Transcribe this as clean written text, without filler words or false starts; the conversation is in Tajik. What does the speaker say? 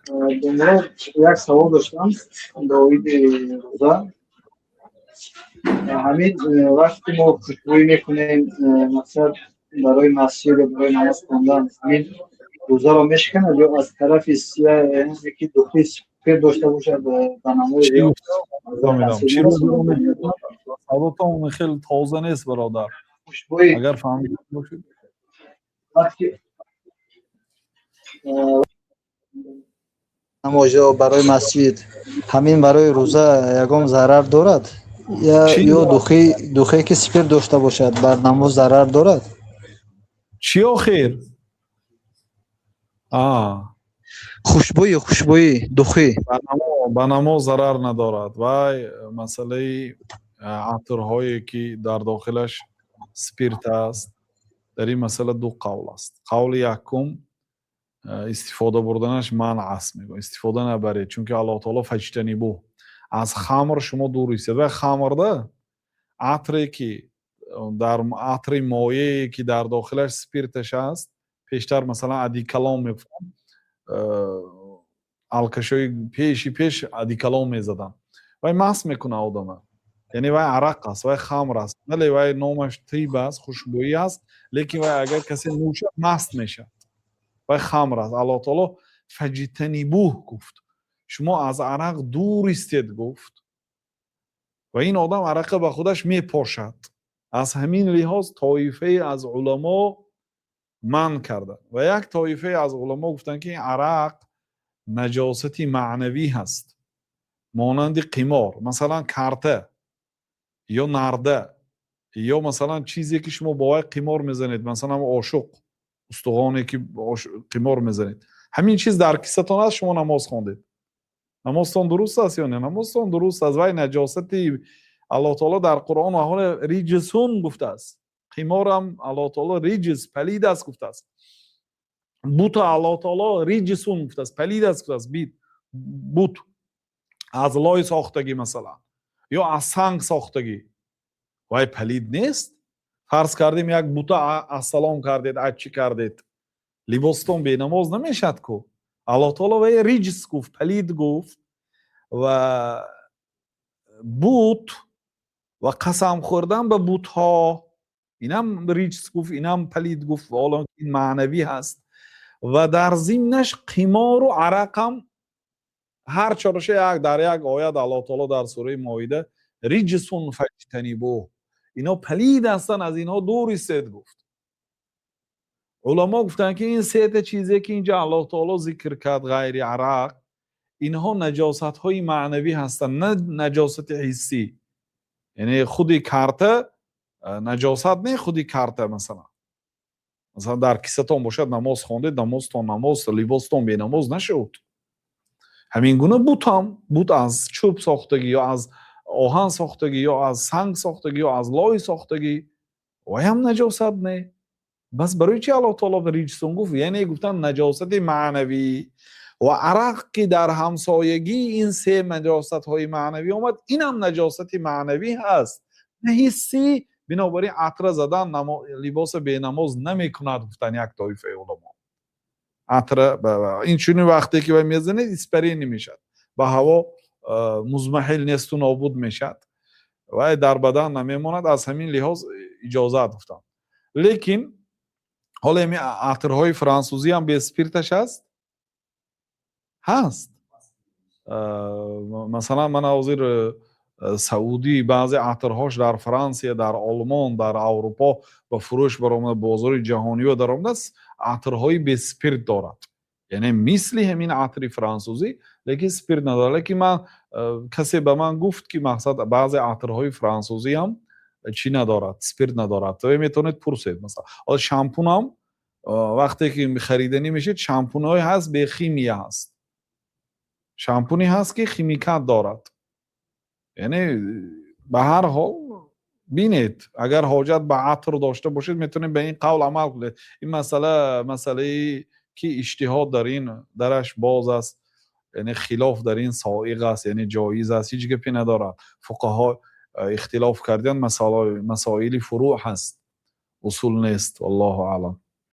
Домулло, як савол доштам доиди рӯза. Ҳамин вақте мо хушбӯӣ мекунем, мақсад барои масҷид ё барои намоз хондан, ҳамин рӯзаро мешиканад ё аз тарафи ки духи сафед дошта бошад, ба намоз? Саволотон хеле тоза нест, бародар. Хушбӯӣ. Агар фаҳмида бошед. Вақте намоз ё барои масҷид, ҳамин барои рӯза ягон зарар дорад ё духе ки спирт дошта бошад, бар намоз зарар дорад? Чӣ охир? Хушбӯӣ, духи. Ба намоз зарар надорад. Вай масъалаи атрҳое ки дар дохилаш спирт аст, дар ин масъала ду қавл аст. Қавли якум: истифода бурданаш манъ аст, мегӯяд, истифода набаред, чунки Аллоҳ таоло فاجتنبوه, аз хамр шумо дур истед. Вай хамрда атре ки дар атри моее ки дар дохилаш спирташ аст, пештар масалан одеколон мегуфтанд, алкашои пеши пеш одеколон мезаданд, вай маст мекунад одама, яъне вай арақ аст, вай хамр аст. Бале, вай номаш тиб аст, хушбӯӣ аст, лекин вай агар касе нӯшад, маст мешавад, вай хамр аст. Аллоҳ таоло فاجتنبوه гуфт, шумо аз арақ дур истед гуфт, ва ин одам арақа ба худаш мепошад. Аз ҳамин лиҳоз тоифае аз уламо манъ карданд ва як тоифае аз уламо гуфтанд, ки арақ наҷосати маънавӣ ҳаст, монанди қимор, масалан, карта ё нарда ё масалан чизе ки шумо бо вай қимор мезанед, масалан ошуқ, устухоне ки қимор мезанед, ҳамин чиз дар кисатон аст, шумо намоз хондед, намозтон дуруст аст ё не? Намозтон дуруст аст. Вай наҷосати, Аллоҳ таоло дар Қуръон ҳоле رجس гуфтааст. Қиморам Аллоҳ таоло رجس, палид аст гуфтааст. Бута Аллоҳ таоло رجس гуфтааст, палид аст гуфтааст. Бит, бут аз лой сохтагӣ масалан ё аз санг сохтагӣ, вай палид нест? Фарз кардем, як бута ассалом кардед, аччӣ кардед, либостон бенамоз намешад ку. Аллоҳ таоло вай رجس гуфт, палид гуфт. Ва бут ва қасам хӯрдан ба бутҳо, инам رجس гуфт, инам палид гуфт, ҳоло ин маънавӣ ҳаст. Ва дар зимнаш қимору арақам, ҳар чораша як дар як оят Аллоҳ таоло дар сураи Моида رجس فاجتنبوه, ино палид ҳастанд, аз инҳо дур истед гуфт. Уламо гуфтанд, ки ин сета чизе ки инҷа Аллоҳ таоло зикр кард, ғайри арақ, инҳо наҷосатҳои маънавӣ ҳастанд, на наҷосати ҳиссӣ. Яъне худи карта наҷосат не, худи карта масалан дар кисатон бошад, намоз хондед, намозтон намоз, либостон бенамоз нашуд. Ҳамин гуна бутам, бут аз чӯб сохтагӣ ё аз оҳан сохтагӣ ё аз санг сохтагӣ ё аз лой сохтагӣ, вайам наҷосат не. Бас барои чи Аллоҳ таоло رجس гуфт? Яъне гуфтанд, наҷосати маънавӣ. Ва арақ ки дар ҳамсоягии ин се наҷосатҳои маънавӣ омад, инам наҷосати маънавӣ ҳаст, на ҳиссӣ. Бинобар ин атра задан либоса бенамоз намекунад, гуфтанд як тоифаи уламо. Атра инчунин вақте ки вай мезанед, испарение мешавад, ба ҳаво музмаҳил, несту нобуд мешавад, вай дар бадан намемонад. Аз ҳамин лиҳоз иҷозат гуфтанд. Лекин ҳоло ами атрҳои франсузиам бе спирташ ҳаст, ҳаст. Масалан, ман ҳозир Саудӣ баъзе атрҳош дар Франсия, дар Олмон, дар Аврупо ба фурӯш баромада, бозори ҷаҳониё даромадааст, атрҳои беспирт дорад, яъне мисли ҳамин атри франсузӣ, лекин спирт надорад. Лекин ман касе ба ман гуфт, ки мақсад баъзе атрҳои франсузиам чӣ надорад, спирт надорад. Метавонед пурсед. Масалан, шампунам вақте ки хариданӣ мешед, шампунҳое ҳаст, бехимия ҳаст, шампуне ҳаст, ки химикат дорад. Яъне ба ҳар ҳол бинед, агар ҳоҷат ба атр дошта бошед, метавонед ба ин қавл амал кунед. Ин масъала масъалае ки иҷтиҳод дар ин дараш боз аст, яъне хилоф дар ин соиғ аст, яъне ҷоиз аст, ҳеҷ гапе надорад. Фуқаҳо ихтилоф карданд, масоили фурӯъ ҳаст, усул нест. Валлоҳу аълам.